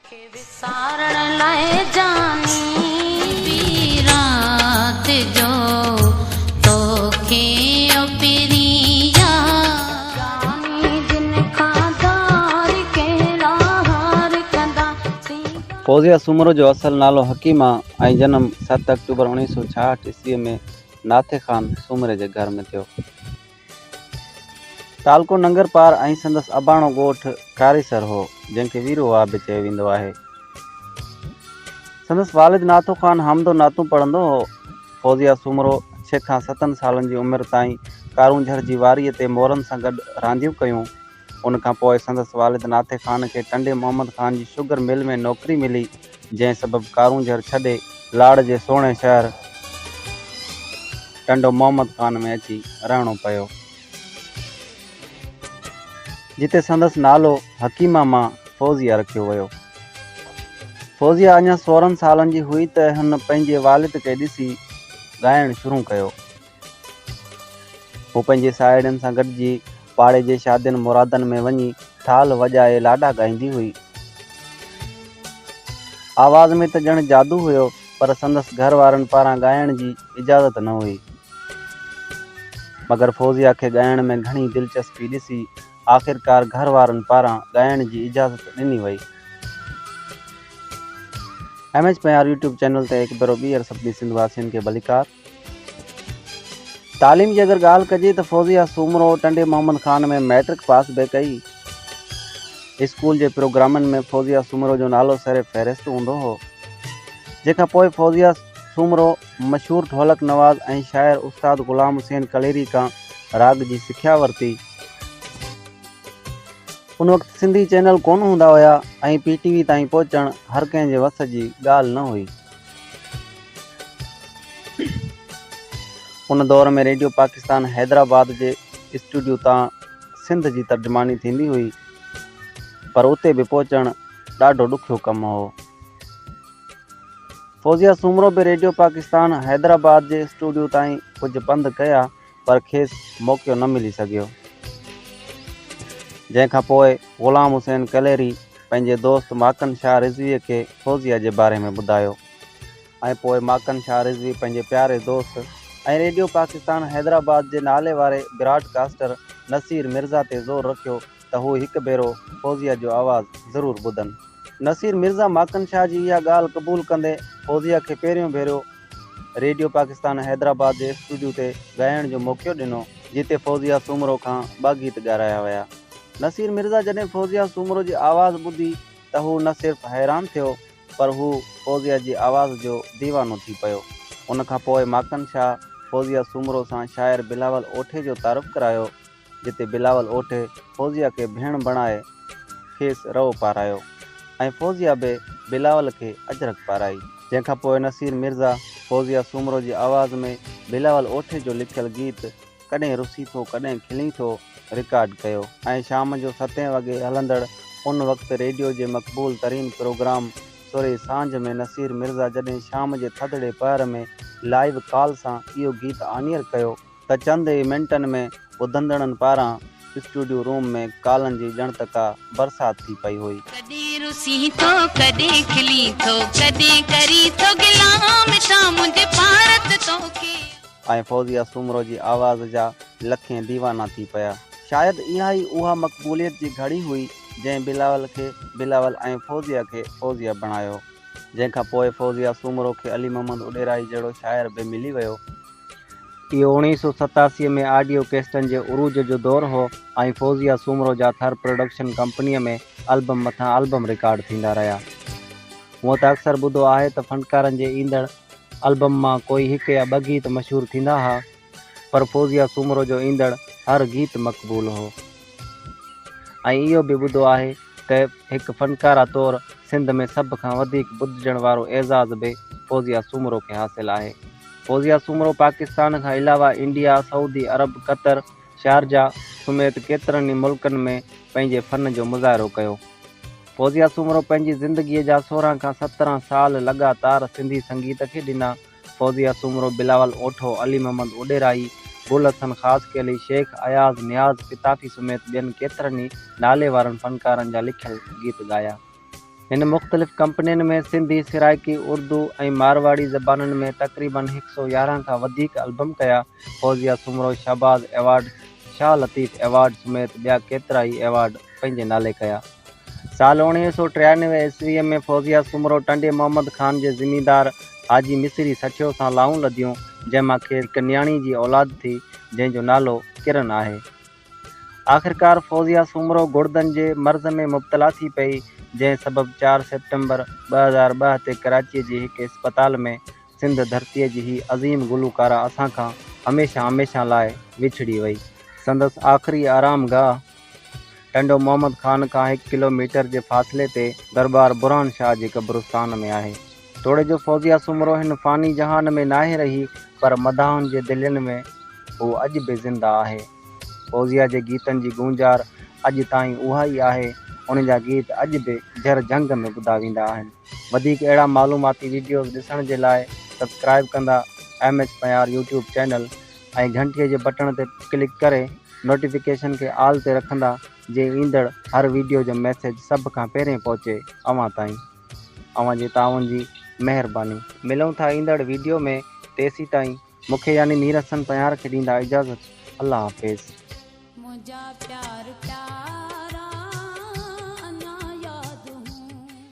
کي وسارڻ لاء جاني. به رات جو توکي او پرين ياد. جاني جن کان ڌار ڪهڙا هار ڪندا سين. فوزيه سومرو جو اصل نالو حڪيمه ۽ جنم 7 آڪٽوبر 1966 عيسويء ۾ ناٿي خان سومري جي گهر ۾ ٿيو. تعلقو ننگرپار ۽ سندس اباڻو ڳوٺ ڪاريسر هو، جنهن کي ويرو واهه به چيو ويندو آهي. سندس والد ناٿو خان حمد و نعتون پڙهندو هو. فوزيه سومرو ڇهه کان ستن سالن جي عمر تائين ڪارونجهر جي واريء تي مورن سان گڏ رانديون ڪيون. ان کان پوء سندس والد ناٿي خان کي ٽنڊي محمد خان جي شگر مل ۾ نوڪري ملي، جنهن سبب ڪارونجهر ڇڏي لاڙ جي سهڻي شهر ٽنڊو محمد خان ۾ اچي رهڻو پيو، جتي سندس نالو حڪيمه مان فوزيه رکيو ويو. فوزيه اڃا 16 سالن جي هئي ته هن پنهنجي والد کي ڏسي ڳائڻ شروع ڪيو. هو پنهنجي ساهيڙين سان گڏجي پاڙي جي شادين مرادن ۾ وڃي ٿالهه وڄائي لاڏا ڳائيندي هئي. آواز ۾ ته ڄڻ جادو هيو پر سندس گهر وارن پاران ڳائڻ جي اجازت نه هئي. مگر فوزيه کي ڳائڻ ۾ گهڻي دلچسپي ڏسي آخرڪار گهر وارن پاران ڳائڻ جي اجازت ڏني وئي. M H P R YouTube channel تي هڪ ڀيرو ٻيهر سڀني سنڌ واسين کي ڀليڪار. تعليم جي اگر ڳالهه ڪجي ته فوزيه سومرو ٽنڊي محمد خان ۾ مئٽرڪ پاس به ڪئي. اسڪول جي پروگرامن ۾ فوزيه سومرو جو نالو سر فهرست هوندو هو. جنهن کان پوء فوزيه سومرو مشهور ڍولڪ نواز ۽ شاعر استاد غلام حسين ڪليري کان راڳ جي سکيا ورتي. ان وقت سنڌي چينل ڪونه هوندا هيا ۽ پي ٽي وي تائين پهچڻ هر ڪنهن جي وس جي ڳالهه نه هئي. ان دور ۾ ريڊيو پاڪستان حيدرآباد جي اسٽوڊيو تان سنڌ جي ترجماني ٿيندي هئي، پر اتي به پهچڻ ڏاڍو ڏکيو ڪم هو. فوزيه سومرو به ريڊيو پاڪستان حيدرآباد جي اسٽوڊيو تائين ڪجهه پنڌ ڪيا، پر کيس موقعو نه ملي سگهيو. جنهن کان پوء غلام حسين ڪليري پنهنجي دوست ماڪن شاهه رضويء کي فوزيه جي باري ۾ ٻڌايو ۽ پوء ماڪن شاهه رضوي پنهنجي پياري دوست ۽ ريڊيو پاڪستان حيدرآباد جي نالي واري براڊ ڪاسٽر نصير مرزا تي زور رکيو ته هو هڪ ڀيرو فوزيه جو آواز ضرور ٻڌن. نصير مرزا ماڪن شاهه جي اها ڳالهه قبول ڪندي فوزيه کي پهريون ڀيرو ريڊيو پاڪستان حيدرآباد جي اسٽوڊيو تي ڳائڻ جو موقعو ڏنو، جتي فوزيه سومرو کان ٻه گيت ڳارايا ويا. نصير مرزا جڏهن فوزيه سومرو جي آواز ٻڌي ته هو نه صرف حيران ٿيو پر هو فوزيه جي آواز جو ديوانو ٿي پيو. ان کان پوء ماڪن شاهه فوزيه سومرو سان شاعر بلاول اوٺي جو تعارف ڪرايو، جتي بلاول اوٺي فوزيه کي ڀيڻ بڻائي کيس رئو پارايو ۽ فوزيه به بلاول کي اجرڪ پارائي. جنهن کان پوء نصير مرزا فوزيه سومرو جي آواز ۾ بلاول اوٺي جو لکيل گيت ڪڏهن رسين ٿو ڪڏهن کلين ٿو رڪارڊ ڪيو ۽ شام جو ستين وڳي هلندڙ ان وقت ريڊيو جي مقبول ترين پروگرام سوري سانجهه ۾ نصير مرزا جڏهن شام جي ٿڌڙي پهر ۾ لائيو ڪال سان اهو گيت آنيئر ڪيو ته چند ئي منٽن ۾ ٻڌندڙن پاران اسٽوڊيو روم ۾ ڪالن جي ڄڻ ته ڪا برسات ٿي پئي هئي. ڪڏهن رسين ٿو ڪڏهن کلين ٿو ڪڏهن ڪرين ٿو گلا مٺا منهنجي پارت توکي. ۽ فوزيه سومرو جي آواز جا لکين ديوانا ٿي پيا. شايد اها ئي اها مقبوليت جي گهڙي هئي جنهن بلاول کي بلاول ۽ فوزيه کي فوزيه بڻايو. جنهن کان پوء فوزيه سومرو کي علي محمد اڏيرائي جهڙو شاعر به ملي ويو. اهو 1987 ۾ آڊيو ڪيسٽن جي عروج جو دور هو ۽ فوزيه سومرو جا ٿر پروڊڪشن ڪمپنيء ۾ البم مٿان البم رڪارڊ ٿيندا رهيا. هونء ته اڪثر ٻڌو آهي ته فنڪارن جي ايندڙ البم مان ڪوئي هڪ يا ٻه گيت مشهور ٿيندا ها پر فوزيه سومرو جو ايندڙ هر گيت مقبول هو ۽ اهو به ٻڌو آهي ته هڪ فنڪاره طور سنڌ ۾ سڀ کان وڌيڪ ٻڌجڻ وارو اعزاز به فوزيه سومرو کي حاصل آهي. فوزيه سومرو پاڪستان کان علاوه انڊيا، سعودي عرب، قطر، شارجه سميت ڪيترن ئي ملڪن ۾ پنهنجي فن جو مظاهرو ڪيو. فوزيه سومرو پنهنجي زندگيء جا 16 کان 17 سال لڳاتار سنڌي سنگيت کي ڏنا. فوزيه سومرو بلاول اوٺو، علي محمد اڏيرائي، گل حسن خاصخيلي، شيخ اياز، نياز پتافي سميت ٻين ڪيترن ئي نالي وارن فنڪارن جا لکيل گيت ڳايا. هن مختلف ڪمپنين ۾ سنڌي، سرائيڪي، اردو ۽ مارواڙي زبانن ۾ تقريبن 111 کان وڌيڪ البم ڪيا. فوزيه سومرو شهباز ايوارڊ، شاهه لطيف ايوارڊ سميت ٻيا ڪيترائي ايوارڊ پنهنجي نالي ڪيا. سال 1993 عيسويء ۾ فوزيه سومرو ٽنڊي محمد خان جي زميندار حاجي مصري سٺيو سان لائون لڌيون، جنهن مان کيس هڪ نياڻي جي اولاد ٿي، جنهن جو نالو ڪرن آهي. آخرڪار فوزيه سومرو گڙدن جي مرض ۾ مبتلا ٿي پئي، جنهن سبب چار سيپٽمبر 2002 تي ڪراچيء جي هڪ اسپتال ۾ سنڌ ڌرتيء جي هي عظيم گلوڪاره اسان کان هميشه هميشه لاء وڇڙي وئي. سندس آخري آرام گاهه ٽنڊو محمد خان کان هڪ ڪلو ميٽر جي فاصلي تي درٻار برهان شاهه جي قبرستان ۾ آهي. توڙي جو فوزيه سومرو هن فاني جهان ۾ ناهي رهي پر مداحن جي دلين ۾ هوء اڄ به زنده آهي. فوزيه جي گيتن جي گونجار اڄ تائين اها ئي آهي. ان جا گيت اڄ به جهر جهنگ ۾ ٻڌا ويندا آهن. وڌيڪ اهڙا معلوماتي ويڊيوز ڏسڻ جي لاء سبسڪرائيب ڪندا M H Panyar YouTube channel ۽ گهنٽي جي بٽڻ تي ڪلڪ ڪري نوٽيفڪيشن کي آل تي رکندا جئين ايندڙ هر ويڊيو جو ميسيج سڀ کان پهرين پهچي اوهان تائين. اوهان جي تعاون جي مهرباني. ملون ٿا ايندڙ ويڊيو ۾ تيسيتائين مون کي يعني مير حسن پنهيار کي ڏيندا اجازت الله حافظ. منهنجا پيار پيار.